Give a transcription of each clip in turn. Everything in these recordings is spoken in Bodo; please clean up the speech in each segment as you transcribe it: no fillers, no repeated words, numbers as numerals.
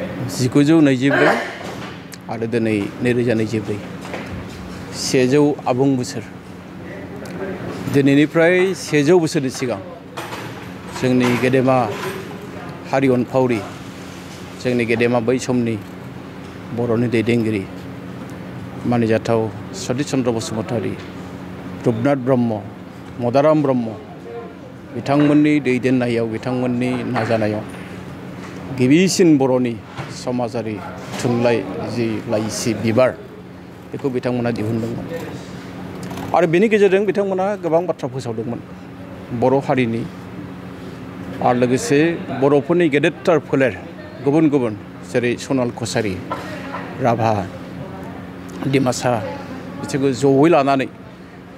1924 आरो दिनै 2024 100 आबुं बोसोर दिनैनिफ्राय 100 बोसोरनि सिगां जोंनि गेदेमा हारि अनफावरि जोंनि गेदेमा बै समनि बर'नि दैदेनगिरि मानिजाथाव सतिश चन्द्र बसुमतारी रुपनाथ ब्रह्म मदाराम ब्रह्म बिथांमोननि दैदेननायाव बिथांमोननि नाजानायाव गिबिसिन बर'नि समाजारि थुनलाइ जि लाइसि बिबार बेखौ बिथांमोना दिहुनदोंमोन आरो बेनि गेजेरजों बिथांमोना गोबां बाथ्रा फोसावदोंमोन बर' हारिनि आरो लोगोसे बर'फोरनि गेदेरथार फोलेर गुबुन गुबुन जेरै सनाल कसारी राभा डिमासा बिसोरखौ जयै लानानै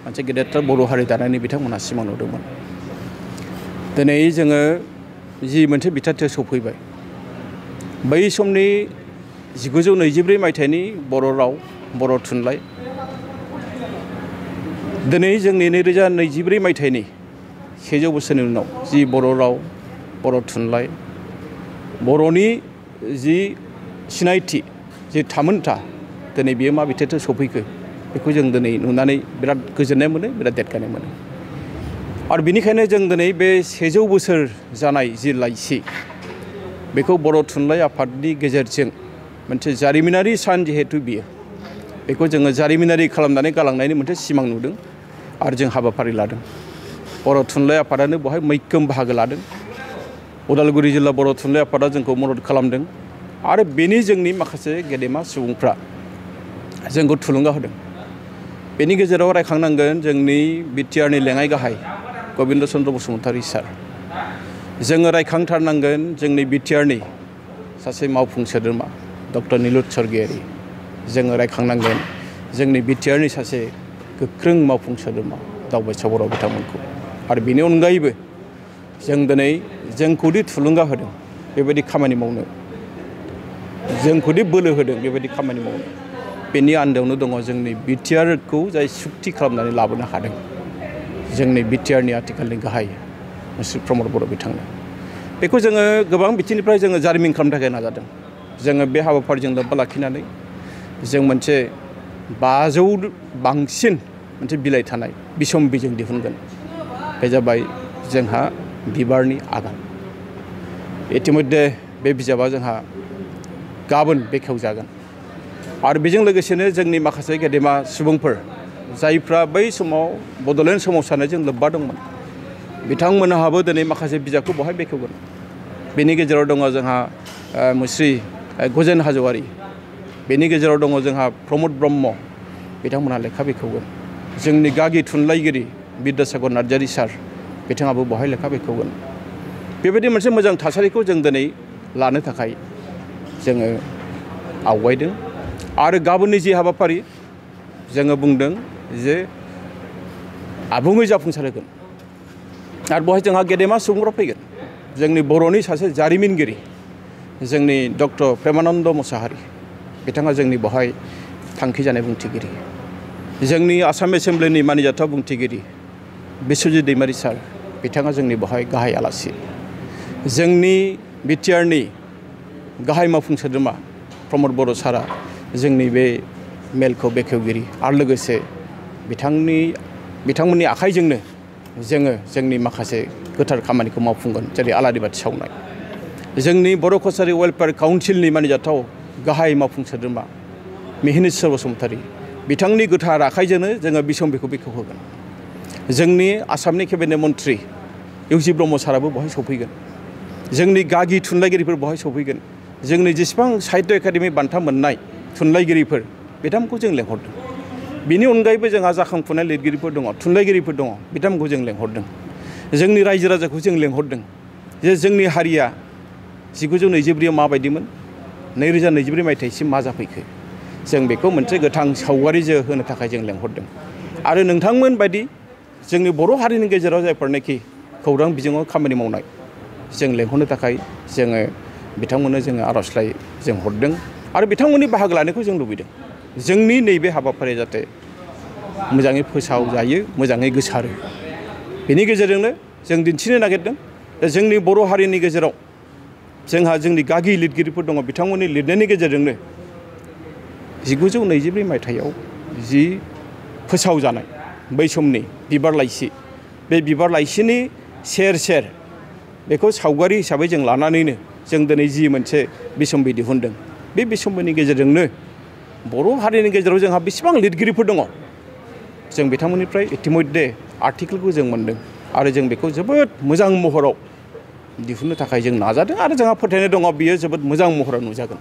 मोनसे गेदेरथार बर' हारि दानायनि बिथांमोना सिमां नुदोंमोन। दिनै जोङो जि मोनसे बिथाथियाव सफैबाय बै समनि 1924 मायथाइनि बर' राव बर' थुनलाइ दिनै जोंनि 2024 मायथाइनि 100 बोसोरनि उनाव जि बर' राव बर' थुनलाइ बर'नि जि सिनायथि जि थामोनथा दिनै बियो मा बिथाथियाव सफैखो बेखौ जों दिनै नुनानै बिराद गोजोननाय मोनो बिराद देरगानाय मोनो आरो बेनिखायनो जों दिनै बे 100 बोसोर जानाय जि लाइसि बेखौ बर' थुनलाइ आफादनि गेजेरजों मोनसे जारिमिनारि सान जिहेतु बियो बेखौ जोङो जारिमिनारि खालामनानै गालांनायनि मोनसे सिमां नुदों आरो जों हाबाफारि लादों। बर' थुनलाइ आफादानो बेवहाय मैखोम बाहागो लादों। उदालगुरि जिल्ला बर' थुनलाइ आफादा जोंखौ मदद खालामदों आरो बेनि जोंनि माखासे गेदेमा सुबुंफ्रा जोंखौ थुलुंगा होदों। बेनि गेजेराव रायखांनांगोन जोंनि बिटिआरनि लेङाइ गाहाय गबिन्द चन्द्र बसुमतारी सार जोङो रायखांथारनांगोन जोंनि बिटिआरनि सासे मावफुं सोद्रोमा डक्टर निलुत स्वर्गियारी जोङो रायखांनांगोन जोंनि बिटिआरनि सासे गोख्रों मावफुं सोद्रोमा दावबायसा बर' बिथांमोनखौ आरो बेनि अनगायैबो जों दिनै जोंखौदि थुलुंगा होदों बेबायदि खामानि मावनो जोंखौदि बोलो होदों बेबायदि खामानि मावनो बेनि आन्दोआवनो दङ जोंनि बिटिआरखौ जाय सुक्ति खालामनानै लाबोनो हादों जोंनि बिटिआरनि आथिखालनि गाहाय मुस्रि प्रमद बर' बिथांनो बेखौ जोङो गोबां बिथिंनिफ्राय जोङो जारिमिन खालामनो थाखाय नाजादों। जोङो बे हाबाफारिजों लोब्बा लाखिनानै जों मोनसे 500 बांसिन मोनसे बिलाइ थानाय बिसम बिजों दिहुनगोन बे जाबाय जोंहा बिबारनि आगान इतिमध्ये बे बिजाबा जोंहा गाबोन बेखेवजागोन आरो बेजों लोगोसेनो जोंनि माखासे गेदेमा सुबुंफोर जायफ्रा बै समाव बड'लेण्ड सोमावसारनायजों लोब्बा दंमोन बिथांमोनहाबो दिनै माखासे बिजाबखौ बहाय बेखेवगोन। बेनि गेजेराव दङ जोंहा मुस्रि गजेन हाज'वारि बेनि गेजेराव दङ जोंहा प्रमद ब्रह्म बिथांमोनहा लेखा बेखेवगोन। जोंनि गागि थुनलाइगिरि बिद्यासागर नार्जारी सार बिथाङाबो बहाय लेखा बेखेवगोन। बेबायदि मोनसे मोजां थासारिखौ जों दिनै लानो थाखाय जोङो आवगायदों आरो गाबोननि जि हाबाफारि जोङो बुंदों जे आबुङै जाफुंसार होगोन आरो बेवहाय जोंहा गेदेमा सुबुंफोरा फैगोन। जोंनि बर'नि सासे जारिमिनगिरि जोंनि डक्टर प्रेमानन्द मुसाहारि बिथाङा जोंनि बेवहाय थांखि जानाय बुंथिगिरि जोंनि आसाम एसेम्ब्लिनि मानिजाथाव बुंथिगिरि बिस्वजित दैमारि सार बिथाङा जोंनि बेवहाय गाहाय आलासि जोंनि बिटिआरनि गाहाय मावफुं सोद्रोमा प्रमद बर' सारा जोंनि बे मेलखौ बेखेवगिरि आरो लोगोसे बिथांमोननि आखाइजोंनो जोङो जोंनि माखासे गोथार खामानिखौ मावफुंगोन जेरै आलारि बाथि सावनाय जोंनि बर' कसारी वेलफेयार काउन्सिलनि मानिजाथाव गाहाय मावफुं सोद्रोमा मिहिनीश्वर बसुमतारी बिथांनि गोथार आखाइजोंनो जोङो बिसम बेखौ बेखेवहोगोन। जोंनि आसामनि केबिनेट मन्त्रि इउजि ब्रह्म साराबो बेवहाय सफैगोन। जोंनि गागि थुनलाइगिरिफोर बेवहाय सफैगोन। जोंनि जेसेबां साहित्य एकाडेमि बान्था मोननाय थुनलाइगिरिफोर बिथांमोनखौ जों लेंहरदों। बिनि अनगायैबो जोंहा जाखांफुनाय लिरगिरिफोर दङ थुनलाइगिरिफोर दङ बिथांमोनखौ जों लेंहरदों। जोंनि रायजो राजाखौ जों लेंहरदों जे जोंनि हारिया 1924 माबायदिमोन 2024 मायथाइसिम मा जाफैखो जों बेखौ मोनसे गोथां सावगारिजों होनो थाखाय जों लेंहरदों आरो नोंथांमोन बायदि जोंनि बर' हारिनि गेजेराव जायफोरनाखि खौरां बिजोङाव खामानि मावनाय जों लेंहरनो थाखाय जोङो बिथांमोननो जोङो आर'जलाइ जों हरदों आरो बिथांमोननि बाहागो लानायखौ जों लुबैदों। जोंनि नैबे हाबाफारिया जाहाथे मोजाङै फोसावजायो मोजाङै गोसारो बेनि गेजेरजोंनो जों दिन्थिनो नागिरदों जोंनि बर' हारिनि गेजेराव जोंहा जोंनि गागि लिरगिरिफोर दङ बिथांमोननि लिरनायनि गेजेरजोंनो 1924 मायथाइयाव जि फोसावजानाय बै समनि बिबार लाइसि बे बिबार लाइसिनि सेर सेर बेखौ सावगारि हिसाबै जों लानानैनो जों दिनै जि मोनसे बिसम्बि दिहुनदों बे बिसम्बिनि गेजेरजोंनो बर' हारिनि गेजेराव जोंहा बेसेबां लिरगिरिफोर दङ जों बिथांमोननिफ्राय इतिमध्य आर्टिकेलखौ जों मोनदों आरो जों बेखौ जोबोद मोजां महराव दिहुननो थाखाय जों नाजादों आरो जोंहा फोथायनाय दङ बियो जोबोद मोजां महराव नुजागोन।